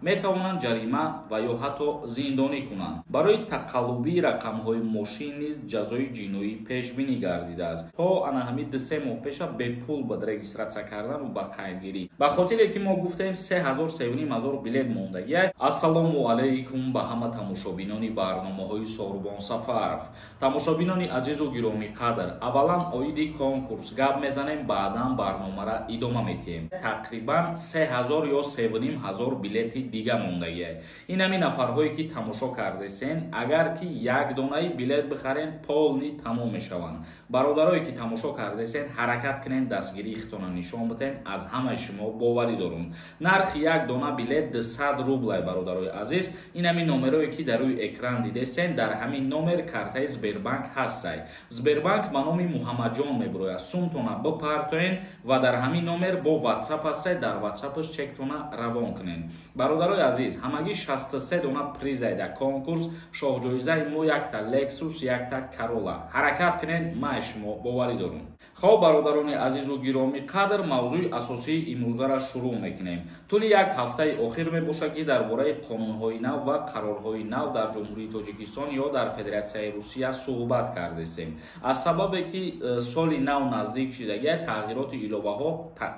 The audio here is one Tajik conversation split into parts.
метавонанд ҷарима ва ё ҳатто зиндонӣ кунанд. Барои тақаллубии рақамҳои мошин низ ҷазои ҷиноӣ пешбинӣ гардидааст. То ана ҳамин 2-3 моҳ пеша бепул бад регистрация кардану ба қайдгирӣ. Ба хотире ки мо гуфтем 3000 3500 билет мондагия. Ассалому алайкум ба ҳама тамошобинони барномаҳои Сорубон Сафаров. Тамошобинони азизу гиромиқадр, аввалан оиди конкурс гап мезанем, баъдан барномара идома метиҳем. Тақрибан 3000 ё 3500 билети дига мондагия. Ин ҳамин нафарҳое ки тамошо кардесен, агар ки як донаи билет бихарен, полный тамом мешаванд. Бародарое ки тамошо кардесен, ҳаракат кунен, дастгирии худтона нишон битен, аз ҳамаи шумо боварӣ дорум. Нархи як дона билет 200 рублай, бародарои азиз. Ин ҳамин номерое ки дар рӯи экран дидесен, дар ҳамин номер картаи Сбербанк ҳастай. Сбербанк ба номи Муҳаммадҷон мебирояд. Сумтона бипартоен ва дар ҳамин номер бо WhatsApp ҳастай, дар WhatsAppаш чектона равон кунен. Бародарои азиз, ҳамагӣ 63 дона призай дар конкурс. Шоҳҷоизаи мо якта Lexus, якта Corolla. Ҳаракат кунен, ман шумо боварӣ дорум. Хоб, бародарони азизу гиромӣ қадр, мавзӯи асосии имрӯзаро шурӯъ мекунем. Тӯли як ҳафтаи охир мебошад, ки дар бораи қонунҳои нав ва қарорҳои нав дар Ҷумҳурии Тоҷикистон ё дар Федератсияи Русия суҳбат кардесем. Аз сабабе ки соли нав наздик шидагия, тағйироти иловаҳо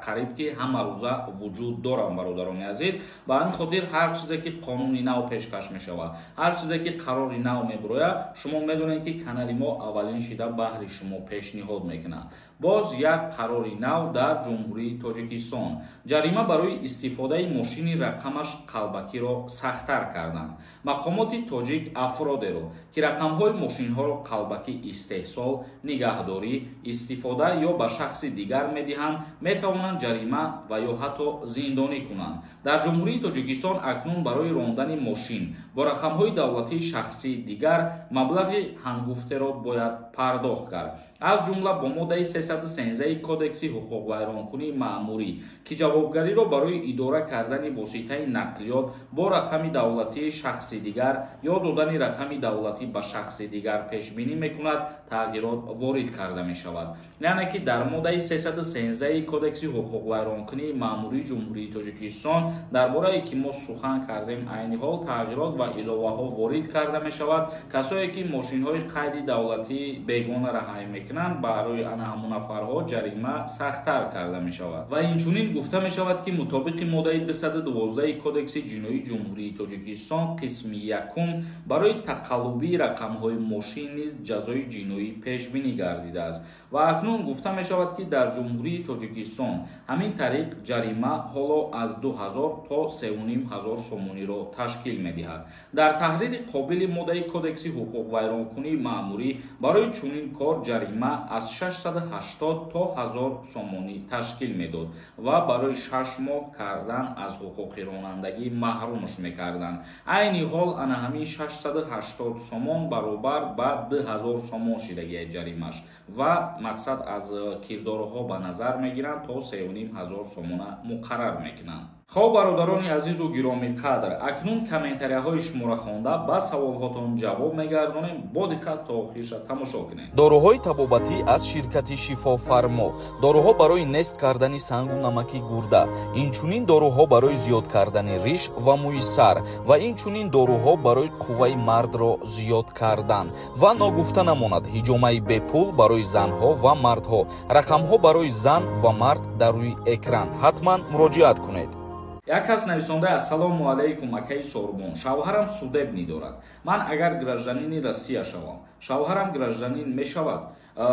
қариб ки ҳамарӯза вуҷуд доранд, бародарони азиз. Ба ҳамин хотир ҳар чизе ки қонуни нав пешкаш мешавад, ҳар чизе ки қарори нав мебирояд, шумо медонед, ки канали мо аввалин шида баҳри шумо пешниҳод мекунад. Боз як қарори нав дар Ҷумҳурии Тоҷикистон: ҷарима барои истифодаи мошини рақамаш қалбакиро сахттар карданд. Мақомоти тоҷик афродеро, ки рақамҳои мошинҳоро қалбакӣ истеҳсол, нигаҳдорӣ, истифода ё ба шахси дигар медиҳанд, метавонанд ҷарима ва ё ҳатто зиндонӣ кунанд. Дар Ҷумҳурии Тоҷикистон акнун барои рондани мошин бо рақамҳои давлатии шахсии дигар маблағи ҳангуфтеро бояд пардохт кард. Аз ҷумла бо моддаи 313 Кодекси ҳуқуқвайронкунии маъмурӣ, ки ҷавобгариро барои идора кардани воситаи нақлиёт бо рақами давлатии шахси дигар ё додани рақами давлатӣ ба шахси дигар пешбинӣ мекунад, тағйирот ворид карда мешавад. Яъне ки дар моддаи 313 Кодекси ҳуқуқвайронкунии маъмурии Ҷумҳурии Тоҷикистон, дар борае ки мо сухан кардем, айни ҳол тағйирот ва иловаҳо ворид карда мешавад. Касое ки мошинҳои қайди давлатии бегонаро ҳай мекунанд, барои ана ҳамон нафарҳо ҷарима сахттар карда мешавад. Ва инчунин гуфта мешавад, ки мутобиқи моддаи 212 Кодекси ҷиноии Ҷумҳурии Тоҷикистон қисми якум барои тақаллубии рақамҳои мошин низ ҷазои ҷиноӣ пешбинӣ гардидааст. Ва акнун гуфта мешавад, ки дар Ҷумҳурии Тоҷикистон ҳамин тариқ ҷарима ҳоло аз 2000 то 3500 сомониро ташкил медиҳад. Дар таҳрири қобили моддаи Кодекси ҳуқуқвайронкунии маъмурӣ барои чунин кор ҷарима аз 680 то 1000 сомонӣ ташкил медод ва барои 6 моҳ кардан аз ҳуқуқи ронандагӣ маҳрумш мекарданд. Айни ҳол ана ҳамин 680 сомон баробар ба 2000 сомон шидагия ҷаримаш ва мақсад аз кирдорҳо ба назар мегиранд, то 3500 сомона муқаррар мекунанд. Хоб, бародарони азизу гиромиқадр, акнун комментарияҳои шуморо хонда, ба саволҳотон ҷавоб мегардонем. Бо диққат то охирша тамошо кунед. Доруҳои табобатӣ аз ширкати Шифофармо: доруҳо барои нест кардани сангу намаки гурда, инчунин доруҳо барои зиёд кардани риш ва мӯи сар ва инчунин доруҳо барои қувваи мардро зиёд кардан. Ва ногуфта намонад, ҳиҷомаи бепул барои занҳо ва мардҳо. Рақамҳо барои зан ва мард дар рӯи экран, ҳатман муроҷиат кунед. Як кас нависонда: «Ассалому алайкум, акаи Сорбон, шавҳарам судебный дорад. Ман агар гражданини Россия шавам, шавҳарам гражданин мешавад?»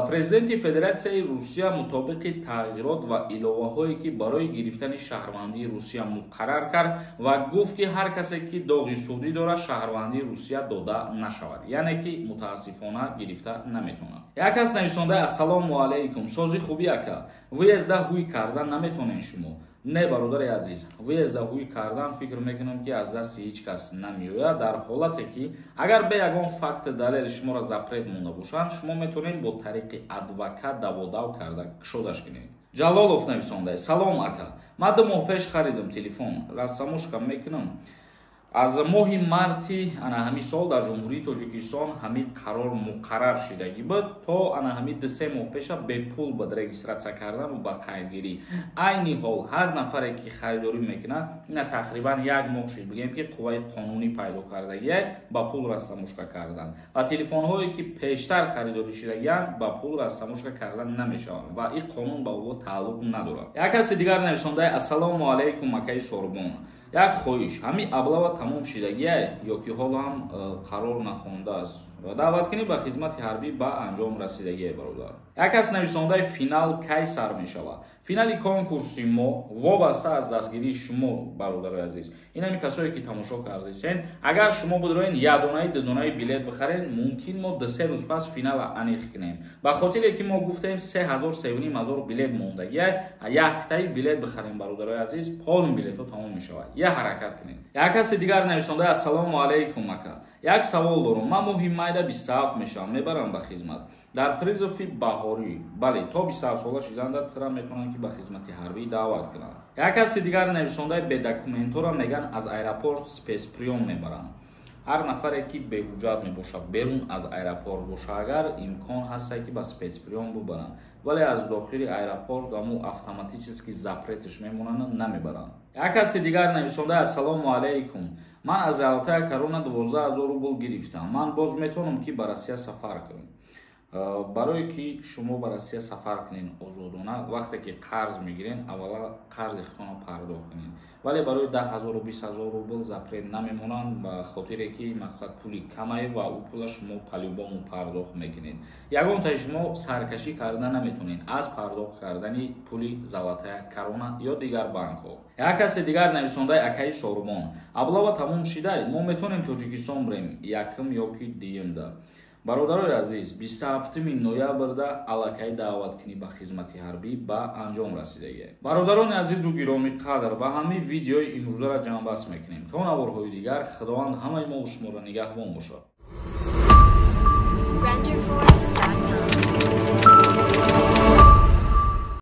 Президенти Федератсияи Русия мутобиқи тағйирот ва иловаҳое, ки барои гирифтани шаҳрвандии Русия муқаррар кард ва гуфт, ки ҳар касе ки доғи судӣ дорад, шаҳрвандии Русия дода нашавад, яъне ки мутаассифона гирифта наметавонад. Як кас нависонда: «Ассалому алайкум, сози хубӣ, ака, въезда ҳуй кардан наметонен шумо?» Не, бародари азиз, въезда ҳуй кардан фикр мекунам, ки аз дасти ҳеҷ кас намеояд. Дар ҳолате ки агар бе ягон факт, далел шуморо запрет монда бошанд, шумо метавонед бо тариқи адвокат даводав карда кушодаш кунед. Ҷалолов нависонда: «Салом, ака, ман 2 моҳ пеш харидам телефон, растаможка мекунам». Аз моҳи марти ана ҳамин сол дар Ҷумҳурии Тоҷикистон ҳамин қарор муқаррар шидагӣ буд. То ана ҳамин 2-3 моҳ пеша бепул буд регистрация кардан ва ба қайдгирӣ. Айни ҳол ҳар нафаре ки харидорӣ мекунад, ина тақрибан як моҳ шид, бигем ки қувваи қонунӣ пайдо кардагие ба пул растамошка кардан, ва телефонҳое ки пештар харидорӣ шидагианд ба пул растамошка кардан намешаванд ва ин қонун ба онҳо тааллуқ надорад. Як каси дигар нависондаи: ассалому алайкум, акаи Сорбон, як хоҳиш, ҳамин облава тамом шидагие ё ки ҳоло ҳам қарор нахондааст? Даъваткунӣ ба хизмати ҳарбӣ ба анҷом расидагие, бародар. Як кас нависондаи: финал кай сар мешавад? Финали конкурси мо вобаста аз дастгирии шумо, бародарои азиз, ин ҳамин касое ки тамошо кардесен, агар шумо бидроен якдонаи дудонаи билет бихарен, мумкин мо 2-3 рӯз пас финала аниқ кунем. Ба хотире ки мо гуфтем 3000, 3500 билет мондагия, яктаи билет бихарем, бародарои азиз, полный билетҳо тамом мешавад. Я ҳаракат кунем. Як каси дигар нависондаи: ассалому алайкум, ака, як савол дорум, ман моҳи майда 27 мешавам, мебарам ба хизмат дар призыв и баҳорӣ? Бале, то 27 сола шиданда тира метавонанд ки ба хизмати ҳарбӣ даъват кунанд. Як каси дигар нависондаи: бедокументора меган аз аэропорт спецприём мебаранд? Ҳар нафаре ки беҳуҷҷат мебошад, берун аз аэропорт боша, агар имкон ҳаста ки ба спецприём бубаранд, вале аз дохили аэропорт аму автоматически запрет ш мемонанд, намебаранд. Як каси дигар нависонда: ассалому алайкум, ман аз Золотая Корона 12 000 рубл гирифтам, ман боз метавонам ки ба Россия сафар кунам? Барое ки шумо ба Россия сафар кунед озодона, вақте ки қарз мегирен, аввала қарзи худтонро пардохт кунед. Вале барои 10 000 20 000 рубл запрет намемонанд, ба хотире ки мақсад пули камае ва ӯ пула шумо по-любому пардохт мекунед. Ягонтаи шумо саркашӣ карда наметонед аз пардохт кардани пули Золотая Корона ё дигар банкҳо. Як каси дигар нависондаи: акаи Сорбон, облава тамом шидай, мо метавонем Тоҷикистон бирем якум ё ки дуюмда? Бародарои азиз, 27 ноябрда аллакай даъваткунӣ ба хизмати ҳарбӣ ба анҷом расидагия. Бародарони азизу гиромӣ қадр, ба ҳамин видеои имрӯзаро ҷамъбаст мекунем. То наворҳои дигар, Худованд ҳамаи мо шуморо нигаҳбон бошад.